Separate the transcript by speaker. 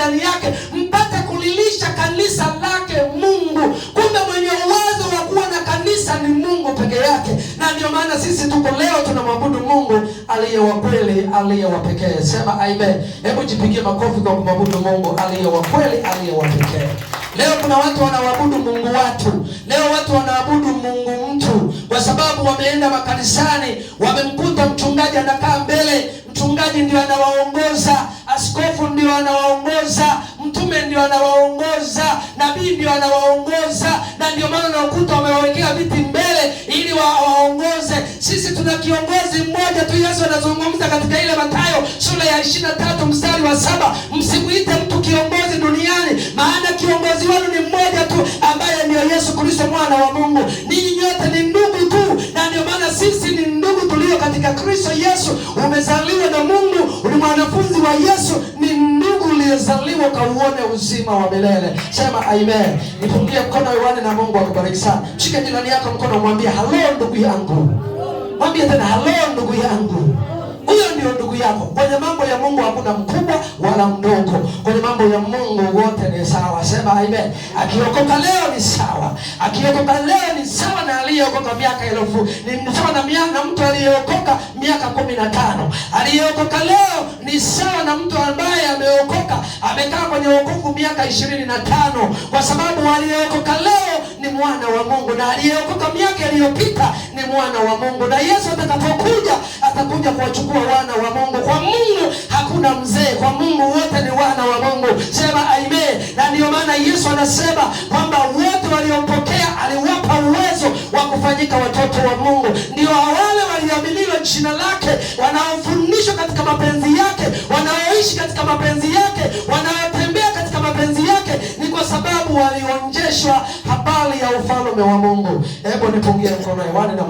Speaker 1: ndani yake mpate kulilisha kanisa lake Mungu. Kumbe mwenye uwezo wa kuwa na kanisa ni Mungu peke yake, na ndio maana sisi tuko leo tunamwabudu Mungu aliye wa kweli, aliye wa pekee. Sema amen. Hebu jipigie makofi kwa kumwabudu Mungu aliye wa kweli, aliye wa pekee. Leo kuna watu wanaabudu Mungu watu, leo watu wanaabudu Mungu mtu, kwa sababu wameenda makanisani, wamemkuta mchungaji anakaa mbele, mchungaji ndio anawaongoza, askofu ndio anawaongoza, mtume ndio anawaongoza, nabii ndio anawaongoza, na ndio maana unakuta wamewawekea viti mbele ili wawaongoze. Sisi tuna kiongozi mmoja tu. Yesu anazungumza katika ile Mathayo sura ya 23 mstari wa 7, msimuite mtu kiongozi duniani, maana kiongozi wenu ni mmoja tu ambaye ndio Yesu Kristo mwana wa Mungu. Ninyi nyote ni ndugu tu, na ndio maana sisi ni ndugu tulio katika Kristo Yesu. Umezaliwa na Mungu, ni mwanafunzi wa Yesu, ni ndugu uliyezaliwa kauone uzima wa milele. Sema amen. Nipungie mkono hewani na Mungu akubariki sana. Shika jirani yako mkono, mwambie halo ndugu yangu. Mwambie tena halo ndugu yangu. Huyo ndio ndugu yako. Kwenye mambo ya Mungu hakuna mkubwa wala mdogo. Kwenye mambo ya Mungu wote ni sawa. Sema amen. Akiokoka leo ni sawa, akiokoka leo ni sawa na aliyeokoka miaka 1000, ni sawa na na mtu aliyeokoka miaka 15. Aliyeokoka leo ni sawa na mtu ambaye ameokoka amekaa kwenye wokovu miaka 25, kwa sababu aliyeokoka leo ni mwana wa Mungu na aliyeokoka miaka iliyopita ni mwana wa Mungu, na Yesu atakapokuja atakuja kuwachukua wana wa Mungu. Kwa Mungu hakuna mzee, kwa Mungu wote ni wana wa Mungu. Sema amen. Na ndiyo maana Yesu anasema kwamba wote waliompokea aliwapa uwezo wa kufanyika watoto wa Mungu. Ndio wale walioaminiwa jina lake, wanaofundishwa katika mapenzi yake, wanaoishi katika mapenzi yake, wanaotembea katika mapenzi yake, ni kwa sababu walionjeshwa habari ya ufalme wa Mungu. Hebu nipungie mkono hewani na